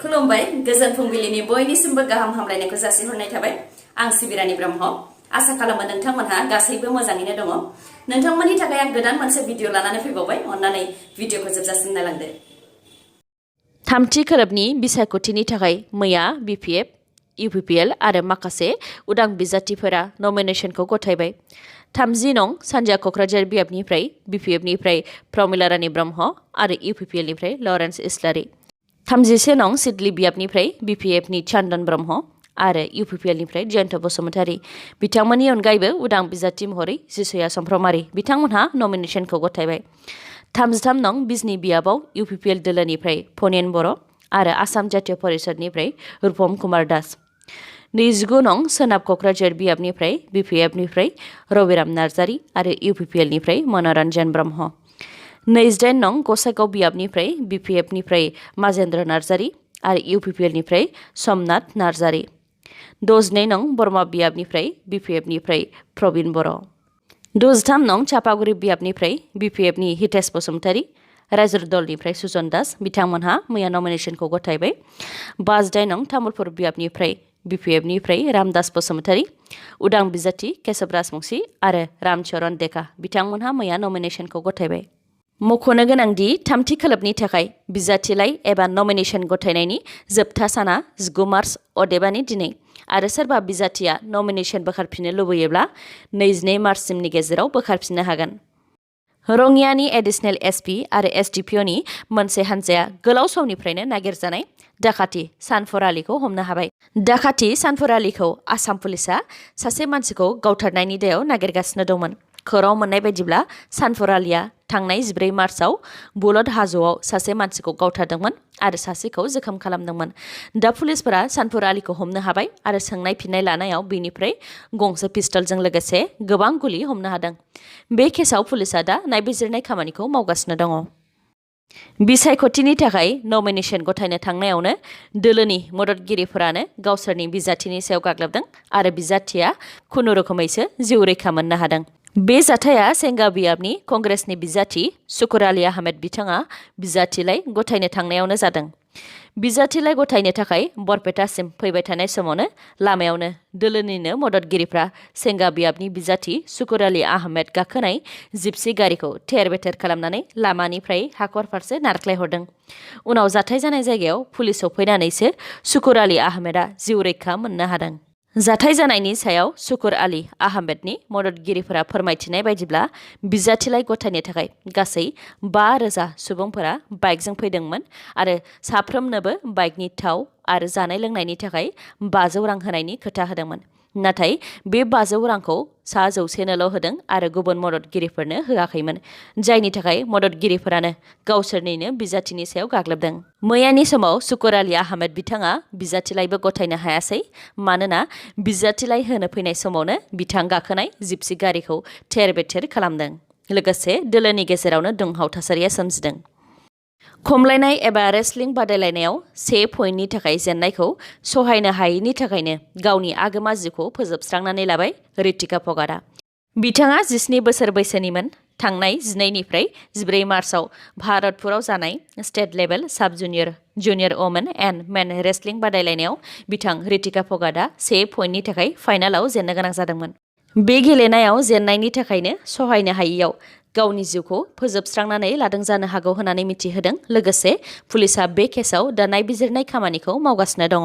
खुलुमबाय गोजोन फुंबिलिनि बयनिसिमबो गाहाम हामलायनायखौ जासिहरनाय थाबाय। आं सिबिरानि ब्रह्म। आसा खालामो नोंथांमोनहा गासैबो मोजाङैनो दङ। नोंथांमोननि थाखाय आं गोदान मोनसे भिडिअ लानानै फैबावबाय। अन्नानै भिडिअखौ जोबजासिम नायलांदो। थामथि खोलोबनि बिसायख'थिनि थाखाय मैया बिपिएफ, इउपिपिएल आरो माखासे उदां बिजाथिफोरा नमिनेसनखौ गथायबाय। 30 नं सानजा क'क्राझार बियाबनिफ्राय बिपिएफनिफ्राय प्रमिला रानी ब्रह्म आरो इउपिपिएलनिफ्राय लरेन्स इस्लारि। 31 नं सिडली बियाबनिफ्राय बिपिएफनि चन्दन ब्रह्म आरो इउपिपिएलनिफ्राय जयन्त बसुमतारी। बिथांमोननि अनगायैबो उदां बिजाथि महरै जिसया समफ्रमारि बिथांमोनहा नमिनेसनखौ गथायबाय। 33 नं बिजनी बियाबाव इउपिपिएल दोलोनिफ्राय फनिन बर' आरो आसाम जातीय परिषदनिफ्राय रुपम कुमार दास। 29 नं सोनाब क'क्राझार बियाबनिफ्राय बिपिएफनिफ्राय रबिराम नार्जारी आरो इउपिपिएलनिफ्राय मनरन्जन ब्रह्म। 28 नं गसाइगाव बियाबनिफ्राय बिपिएफनिफ्राय माजेन्द्र नार्जारी आरो इउपिपिएलनिफ्राय समनाथ नार्जारी। 62 नं बरमा बियाबनिफ्राय बिपिएफनिफ्राय प्रबिन बर'। 63 नं चापागुरि बियाबनिफ्राय बिपिएफनि हितेश बसुमतारी, रायजो दलनिफ्राय सुजन दास बिथांमोनहा मैया नमिनेसनखौ गथायबाय। 52 नं तामुलपुर बियाबनिफ्राय बिपिएफनिफ्राय रामदास बसुमतारी, उदां बिजाथि केशव राजबंशी आरो रामचरण डेका बिथांमोनहा मैया नमिनेसनखौ गथायबाय। मख'नो गोनांदि थामथि खोलोबनि थाखाय बिजाथिलाइ एबा नमिनेसन गथायनायनि जोबथा साना 19 मार्च अदेबानि दिनै आरो सोरबा बिजाथिया नमिनेसन बोखारफिननो लुबैयोब्ला 22 मार्चसिमनि गेजेराव बोखारफिननो हागोन। रङियानि एडिशनेल एसपि आरो एसडिपिअनि मोनसे हान्जाया गोलाव समनिफ्रायनो नागिरजानाय डाकाति सानफर आलीखौ हमनो हाबाय। डाकाति सानफर आलीखौ आसाम पुलिसआ सासे मानसिखौ गावथारनायनि दायाव नागिरगासिनो दंमोन। खौरां मोननाय बायदिब्ला सानफर आलीया थांनाय 14 मार्चआव बुलद हाजोआव सासे मानसिखौ गावथारदोंमोन आरो सासेखौ जोखोम खालामदोंमोन। दा पुलिसफोरा सानफर आलीखौ हमनो हाबाय आरो सोंनाय फिननाय लानायाव बेनिफ्राय गंसे पिस्तलजों लोगोसे गोबां गुलि हमनो हादों। बे केसआव पुलिसआ दा नायबिजिरनाय खामानिखौ मावगासिनो दङ। बिसायख'थिनि थाखाय नमिनेसन गथायनो थांनायावनो दोलोनि मददगिरिफोरानो गावसोरनि बिजाथिनि सायाव गाग्लोबदों आरो बिजाथिया खुनुरुखुमैसो जिउ रैखा मोननो हादों। बे जाथाया सेंगा बियाबनि कंग्रेसनि बिजाथि शुकुर आली आहमेद बिथाङा बिजाथिलाइ गथायनो थांनायावनो जादों। बिजाथिलाइ गथायनो थाखाय बरपेटासिम फैबाय थानाय समावनो लामायावनो दोलोनिनो मददगिरिफ्रा सेंगा बियाबनि बिजाथि शुकुर आली आहमेद गाखोनाय जिपसि गारिखौ थेर बेथेर खालामनानै लामानिफ्राय हाखर फारसे नारख्लायहरदों। उनाव जाथाय जानाय जायगायाव पुलिस सौफैनानैसो शुकुर आली आहमेदा जिउ रैखा मोननो हादों। जाथाय जानायनि सायाव शुकुर आली आहमेदनि मददगिरिफोरा फोरमायथिनाय बायदिब्ला बिजाथिलाइ गथायनो थाखाय गासै 5,000 सुबुंफोरा बाइकजों फैदोंमोन आरो साफ्रोमनोबो बाइकनि थाव आरो जानाय लोंनायनि थाखाय 500 रां होनायनि खोथा होदोंमोन। नाथाय बे 500 रांखौ सा 100नोल' होदों आरो गुबुन मददगिरिफोरनो होआखैमोन, जायनि थाखाय मददगिरिफोरानो गावसोरनिनो बिजाथिनि सायाव गाग्लोबदों। मैयानि समाव शुकुर आली आहमेद बिथाङा बिजाथिलाइबो गथायनो हायासै, मानोना बिजाथिलाइ होनो फैनाय समावनो बिथां गाखोनाय जिपसि गारिखौ थेर बेथेर खालामदों। लोगोसे दोलोनि गेजेरावनो दुंहाव थासारिया सोमजिदों। खमलायनाय एबा रेसलिं बादायलायनायाव 1 पइन्टनि थाखाय जेननायखौ सहायनो हायैनि थाखायनो गावनि आगोमा जिउखौ फोजोबस्रांनानै लाबाय रितिका फगाटआ। बिथाङा 17 बोसोर बैसोनिमोन। थांनाय 12निफ्राय 14 मार्चआव भारतपुराव जानाय स्टेट लेभेल साब junior women and main wrestling बादायलायनायाव बिथां रितिका फगाटआ 1 पइन्टनि थाखाय फाइनालाव जेननो गोनां जादोंमोन। बे गेलेनायाव जेननायनि थाखायनो सहायनो हायैयाव गावनि जिउखौ फोजोबस्रांनानै लादों जानो हागौ होननानै मिथिहोदों। लोगोसे पुलिसआ बे केसआव दा नायबिजिरनाय खामानिखौ मावगासिनो दङ।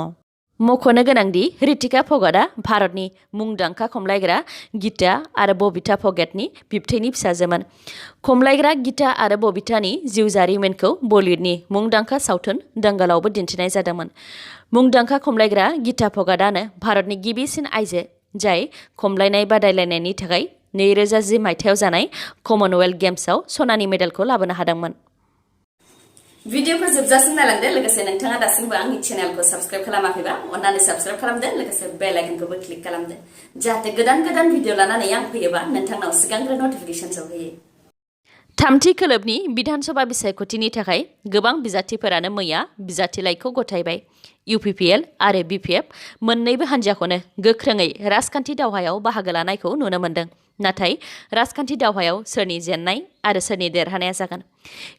मख'नो गोनांदि रितिका फगाटआ भारतनि मुंदांखा खमलायग्रा गीता आरो बबिता फगाटनि बिबथैनि फिसाजोमोन। खमलायग्रा गीता आरो बबितानि जिउ जारिमिनखौ बलिउडनि मुंदांखा सावथुन दंगलआवबो दिन्थिनाय जादोंमोन। मुंदांखा खमलायग्रा गीता फगाटआनो भारतनि गिबिसिन आइजो जाय खमलायनाय बादायलायनायनि थाखाय 2010 मायथाइयाव जानाय कमनवेल्थ गेम्सआव सनानि मेडेलखौ लाबोनो हादोंमोन। भिडिअखौ जोबजासिम नायलांदो। लोगोसे नोंथाङा दासिमबो आंनि चेनेलखौ साबस्क्राइब खालामाखैबा अन्नानै साबस्क्राइब खालामदो। लोगोसे बेल आइकनखौबो क्लिक खालामदो, जाहाथे गोदान भिडिअ लानानै आं फैयोबा नोंथांनाव सिगांग्रो नटिफिकेसन सौहैयो। थामथि खोलोबनि बिधानसभा बिसायख'थिनि थाखाय गोबां बिजाथिफोरानो मैया बिजाथिलाइखौ गथायबाय। UPPL आरो BPF मोन्नैबो हान्जाखौनो गोख्रोङै राजखान्थि दावहायाव बाहागो लानायखौ नुनो मोन्दों। नाथाय राजखान्थि दावहायाव सोरनि जेननाय आरो सोरनि देरहानाया जागोन।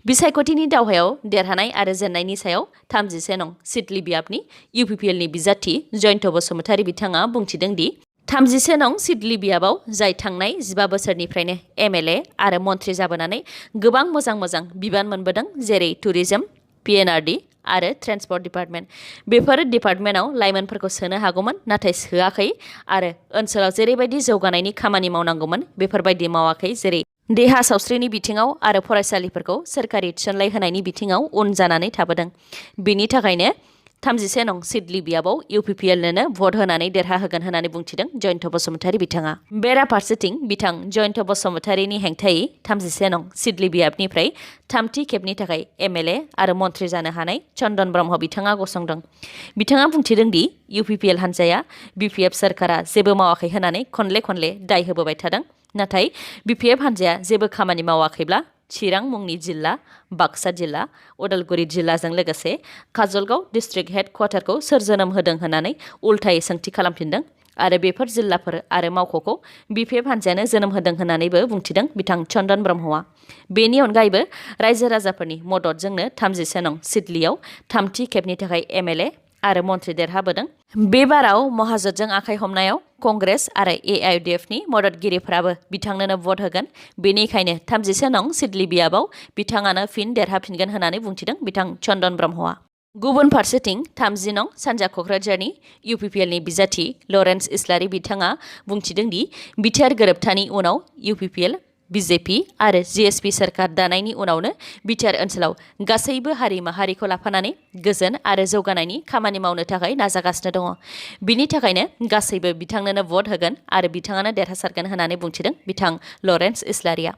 बिसायख'थिनि दावहायाव देरहानाय आरो जेननायनि सायाव 31 नं सिदली बियाबनि UPPLनि बिजाथि जयन्त बसुमतारी बिथाङा बुंथिदों दि 31 नं सिदली बियाबाव जाय थांनाय 15 बोसोरनिफ्रायनो MLA आरो मन्थ्रि जाबोनानै गोबां मोजां बिबान मोनबोदों, जेरै टुरिजम, PNRD आरो ट्रेन्सपर्ट डिपार्टमेन्ट। बेफोर डिपार्टमेन्टआव लाइमोनफोरखौ सोनो हागौमोन, नाथाय सोआखै आरो ओनसोलाव जेरैबायदि जौगानायनि खामानि मावनांगौमोन बेफोरबायदि मावाखै, जेरै देहा सावस्रिनि बिथिङाव आरो फरायसालिफोरखौ सोरखारि थिसनलाइ होनायनि बिथिङाव उन जानानै थाबोदों। बेनि थाखायनो 31 नं सिदली बियाबाव UPPLनो भट होनानै देरहाहोगोन होननानै बुंथिदों जयन्त बसुमतारी बिथाङा। बेराफारसेथिं बिथां जयन्त बसुमतारीनि हेंथायै 31 नं सिदली बियाबनिफ्राय थामथि खेबनि थाखाय MLA आरो मन्थ्रि जानो हानाय चन्दन ब्रह्म बिथाङा गसंदों। बिथाङा बुंथिदों दि UPPL हान्जाया BPF सोरखारा जेबो मावाखै होननानै खनले दाय होबोबाय थादों। नाथाय BPF हान्जाया जेबो खामानि मावाखैब्ला चिरां मुंनि जिल्ला, बाक्सा जिल्ला, उदालगुरि जिल्लाजों लोगोसे काजलगाव डिस्ट्रिक्ट हेडक्वार्टारखौ सोर जोनोम होदों होननानै उल्थायै सोंथि खालामफिनदों आरो बेफोर जिल्लाफोर आरो मावख'खौ BPF हान्जायानो जोनोम होदों होननानैबो बुंथिदों बिथां चन्दन ब्रह्मआ। बेनि अनगायैबो रायजो राजाफोरनि मददजोंनो 31 नं सिदलीयाव थामथि खेबनि थाखाय MLA आरो मन्थ्रि देरहाबोदों। बे बाराव महाजोतजों आखाइ हमनायाव कंग्रेस आरो AIUDFनि मददगिरिफोराबो बिथांनोनो भट होगोन। बेनिखायनो 31 नं सिदली बियाबाव बिथाङानो फिन देरहाफिनगोन होननानै बुंथिदों बिथां चन्दन ब्रह्मआ। गुबुन फारसेथिं 30 नं सानजा क'क्राझारनि UPPLनि बिजाथि लरेन्स इस्लारि बिथाङा बुंथिदों दि बिटिआर गोरोबथानि उनाव UPPL, BJP आरो GSP सोरखार दानायनि उनावनो बिटिआर ओनसोलाव गासैबो हारि माहारिखौ लाफानानै गोजोन आरो जौगानायनि खामानि मावनो थाखाय नाजागासिनो दङ। बिनि थाखायनो गासैबो बिथांनोनो भट होगोन आरो बिथाङानो देरहासारगोन होननानै बुंथिदों बिथां लरेन्स इस्लारिया।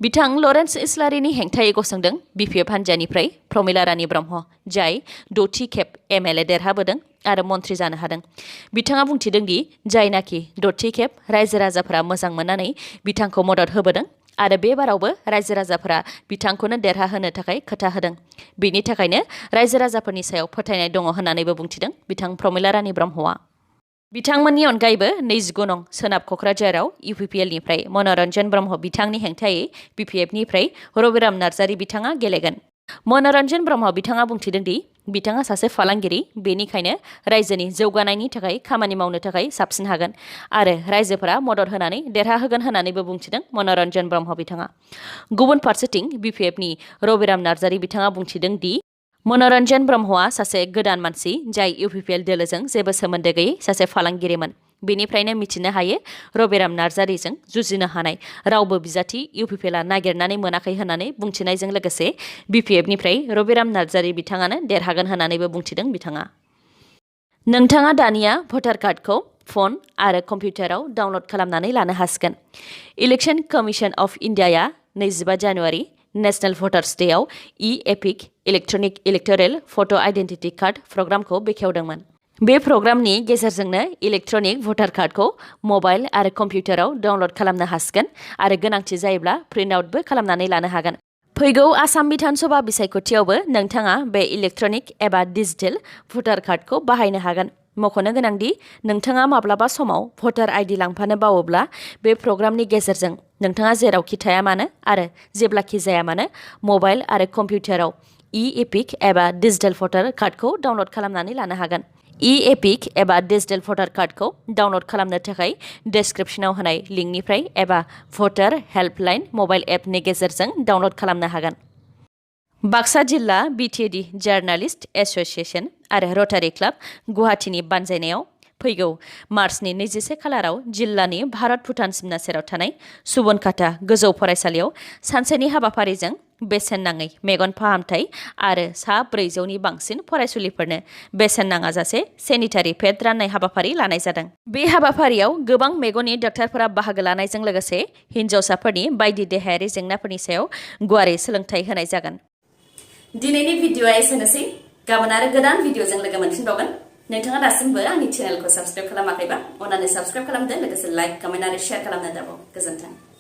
बिथां लरेन्स इस्लारिनि हेंथायै गसंदों BPF हान्जानिफ्राय प्रमिला रानी ब्रह्म, जाय 6थि खेब MLA देरहाबोदों आरो मन्थ्रि जानो हादों। बिथाङा बुंथिदों दि जायनाखि 6थि खेब रायजो राजाफोरा मोजां मोननानै बिथांखौ मदद होबोदों आरो बे बारावबो रायजो राजाफोरा बिथांखौनो देरहाहोनो थाखाय खोथा होदों। बेनि थाखायनो रायजो राजाफोरनि सायाव फोथायनाय दङ होननानैबो बुंथिदों बिथां प्रमिला रानी ब्रह्मआ। बिथांमोननि अनगायैबो 29 नं सोनाब क'क्राझाराव UPPLनिफ्राय मनरन्जन ब्रह्म बिथांनि हेंथायै BPFनिफ्राय रबिराम नार्जारी बिथाङा गेलेगोन। मनरन्जन ब्रह्म बिथाङा बुंथिदों दि बिथाङा सासे फालांगिरि, बेनिखायनो रायजोनि जौगानायनि थाखाय खामानि मावनो थाखाय साबसिन हागोन आरो रायजोफोरा मदद होनानै देरहाहोगोन होननानैबो बुंथिदों मनरन्जन ब्रह्म बिथाङा। गुबुन फारसेथिं BPFनि रबिराम नार्जारी बिथाङा बुंथिदों दि मनरन्जन ब्रह्मआ सासे गोदान मानसि, जाय UPPL दोलोजों जेबो सोमोन्दो गैयै सासे फालांगिरिमोन। बेनिफ्रायनो मिथिनो हायो रबिराम नार्जारीजों जुजिनो हानाय रावबो बिजाथि UPPLआ नागिरनानै मोनाखै होननानै बुंथिनायजों लोगोसे BPFनिफ्राय रबिराम नार्जारी बिथाङानो देरहागोन होननानैबो बुंथिदों बिथाङा। नोंथाङा दानिया भटार कार्डखौ फन आरो कम्पिउटाराव डाउनलड खालामनानै लानो हासिगोन। इलेक्शन कमिशन अफ इन्डियाया 25 जानुवारि नेशनेल भटार्स डेआव E-एपिक electronic electoral photo' identity card प्रग्रामखौ बेखेवदोंमोन। बे प्रग्रामनि गेजेरजोंनो इलेक्ट्रनिक भटार कार्डखौ मबाइल आरो कम्पिउटाराव डाउनलड खालामनो हासिगोन आरो गोनांथि जायोब्ला प्रिन्ट आउटबो खालामनानै लानो हागोन। फैगौ आसाम बिधानसभा बिसायख'थियावबो नोंथाङा बे इलेक्ट्रनिक एबा डिजिटेल भटार कार्डखौ बाहायनो हागोन। मख'नो गोनांदि नोंथाङा माब्लाबा समाव भटार ID लांफानो बावोब्ला बे प्रग्रामनि गेजेरजों नोंथाङा जेरावखि थाया मानो आरो जेब्लाखि जाया मानो मबाइल आरो कम्पिउटाराव E-एपिक एबा डिजिटेल भटार कार्डखौ डाउनलड खालामनानै लानो हागोन। E-एपिक एबा डिजिटेल भटार कार्डखौ डाउनलड खालामनो थाखाय डेस्क्रिप्शनाव होनाय लिंकनिफ्राय एबा भटार हेल्पलाइन मबाइल एपनि गेजेरजों डाउनलड खालामनो हागोन। बाक्सा जिल्ला BTD जार्नालिस्ट एस'सिएशन आरो रटारि क्लाब गुवाहाटीनि बानजायनायाव फैगौ मार्चनि 21 खालाराव जिल्लानि भारत भुटान सिमना सेराव थानाय सुबनखाता गोजौ फरायसालियाव सानसेनि हाबाफारिजों बेसेन नाङै मेगन फाहामथाय आरो सा 400नि बांसिन फरायसुलिफोरनो बेसेन नाङाजासे सेनिटारि पेड राननाय हाबाफारि लानाय जादों। बे हाबाफारियाव गोबां मेगननि डाक्टारफोरा बाहागो लानायजों लोगोसे हिन्जावसाफोरनि बायदि देहायारि जेंनाफोरनि सायाव गुवारै सोलोंथाय होनाय जागोन। दिनैनि भिडिअ'आ एसेनोसै। गाबोन आरो गोदान भिडिअ'जों लोगो मोनफिनबावगोन। नोंथाङा दासिमबो आंनि चेनेलखौ साबस्क्राइब खालामाखैबा अन्नानै साबस्क्राइब खालामदो, लोगोसे लाइक, कमेन्ट आरो शेयार खालामनो दाबाव। गोजोन्थों।